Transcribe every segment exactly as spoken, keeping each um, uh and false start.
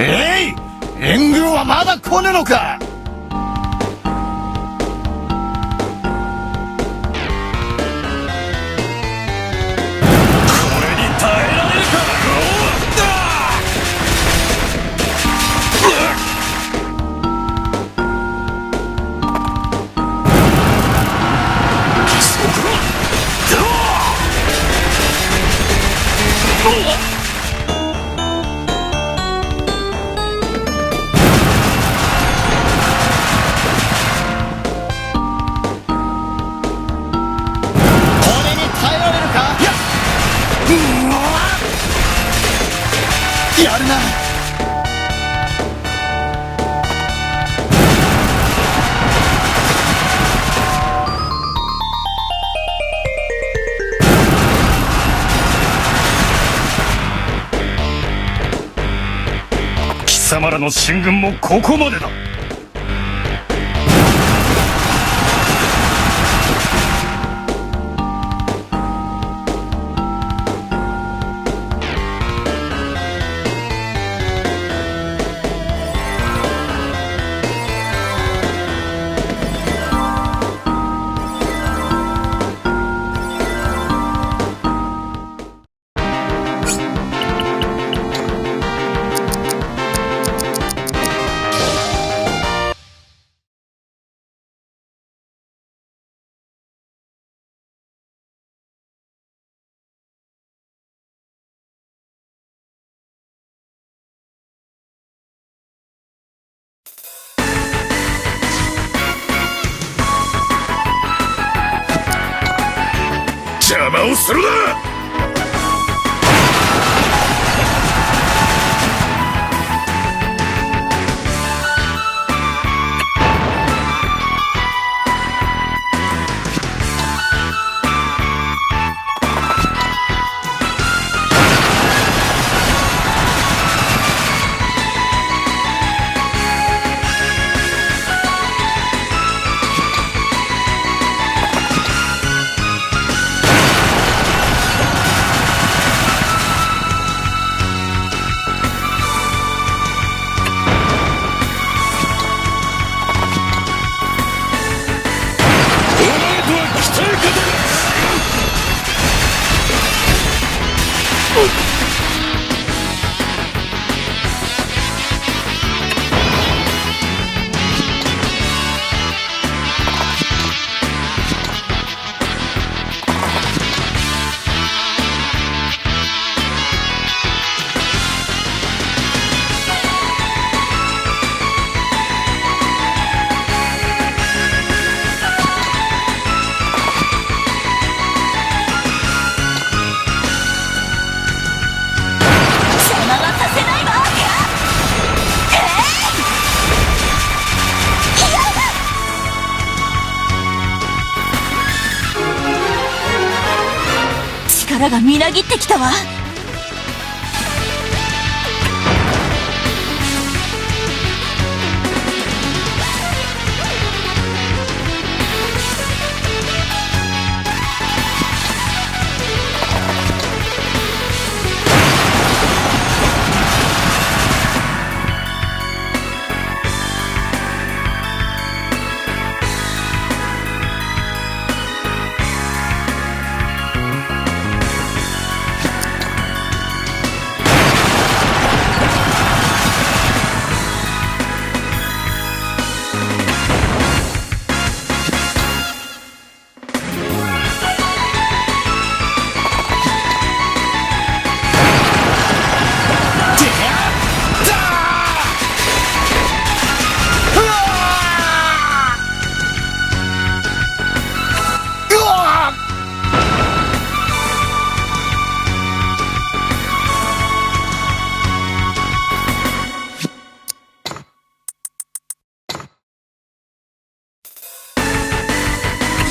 えい！援軍はまだ来ねえのか！これに耐えられるか！これに耐えられるか？やっ！うわ！やるな！貴様らの進軍もここまでだ。 邪魔をするな！ お前とは鍛え方が違う。邪魔はさせないわ。えい！いや！ 力がみなぎってきたわ。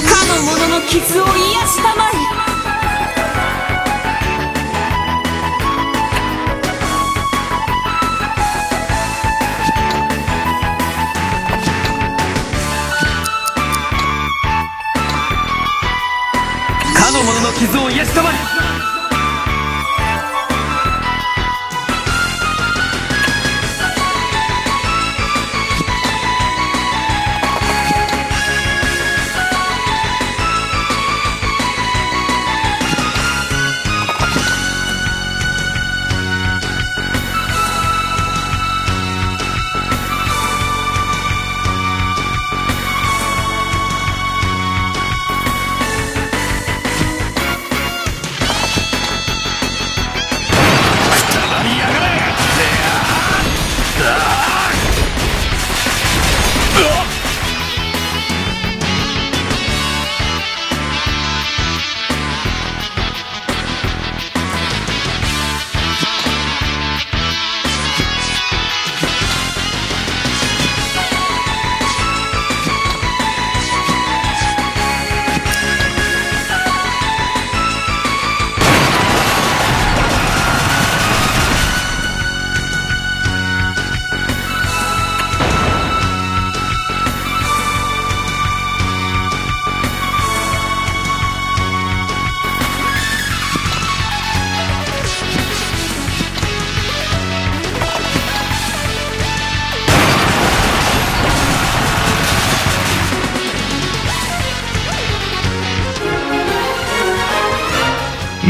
かの者の傷を癒したまえ。 かの者の傷を癒したまえ。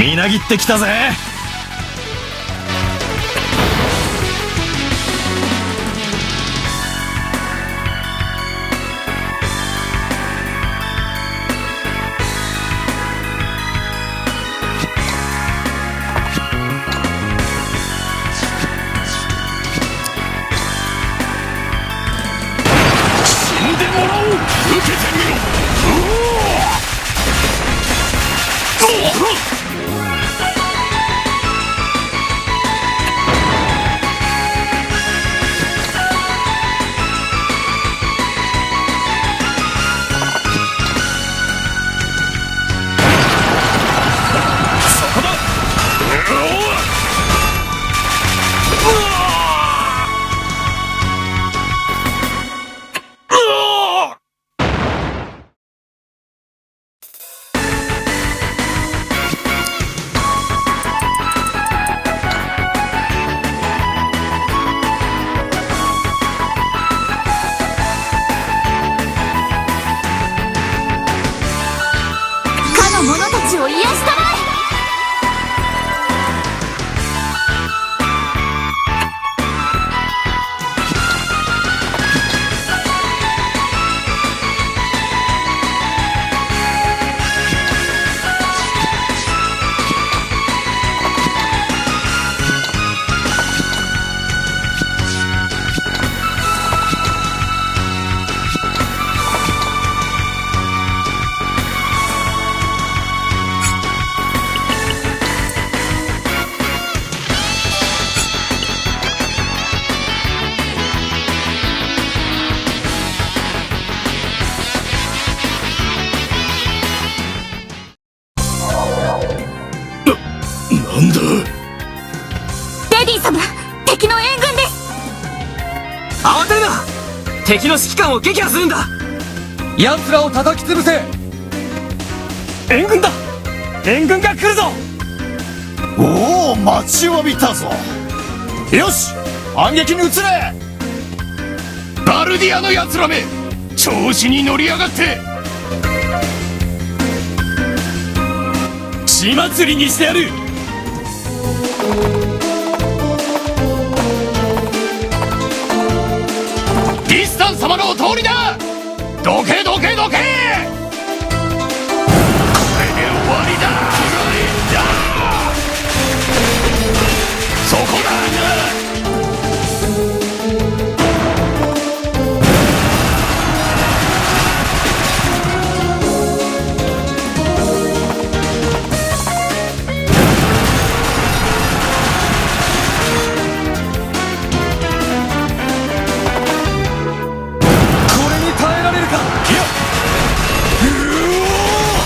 みなぎってきたぜ。死んでもらおう。受けてみろ。うおー！かの者たちを癒したまえ。な、なんだ？デディ様、敵の援軍です。慌てるな。敵の指揮官を撃破するんだ。奴らを叩き潰せ。援軍だ。援軍が来るぞ。おお、待ちわびたぞ。よし、反撃に移れ。バルディアの奴らめ、調子に乗りやがって。血祭りにしてやる。リスタン様のお通りだ。どけ、どけ、どけ。これで終わりだ。そこだ。これに耐えられるか。いや。うおー！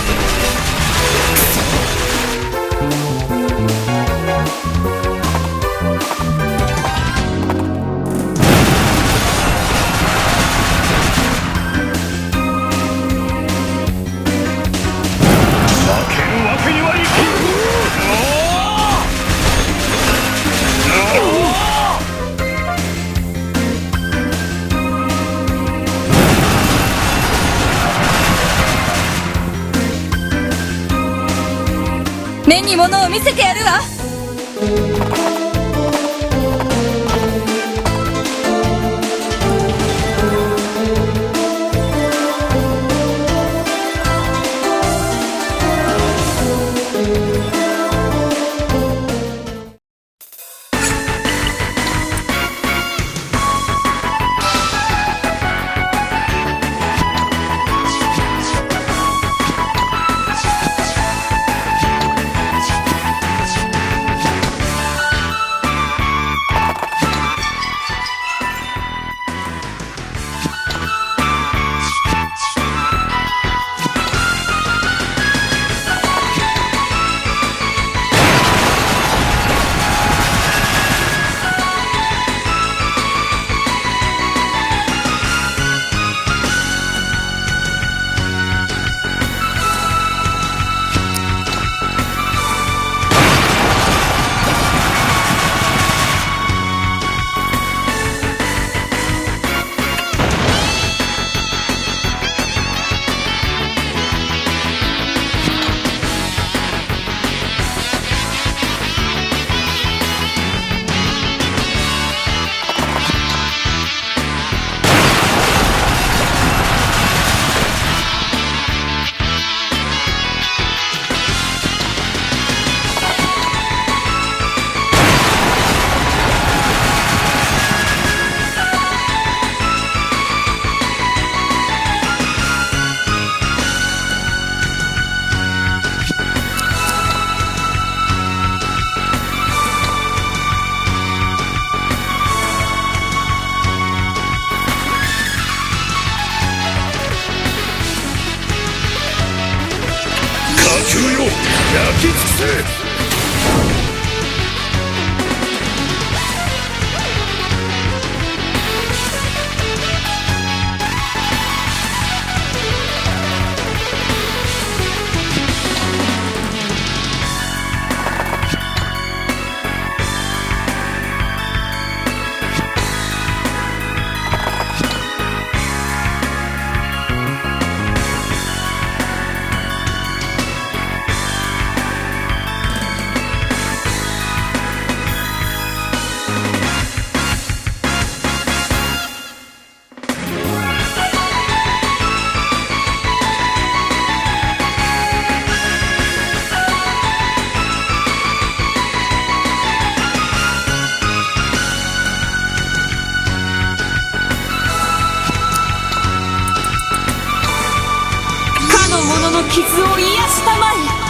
負けるわけにはいかん。目に物を見せてやるわ。かの者の傷を癒したまえ。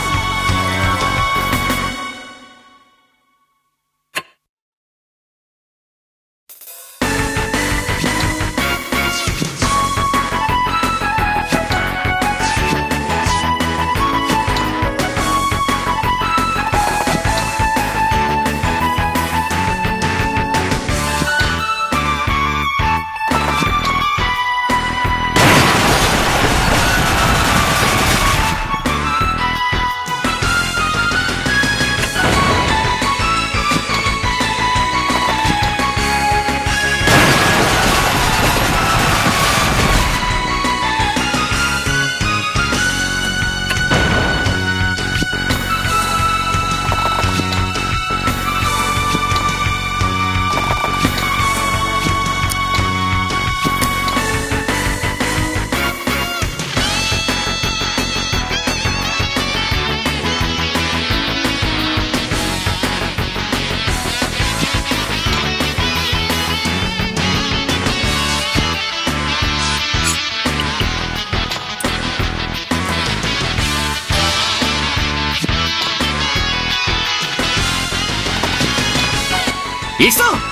いくぞ！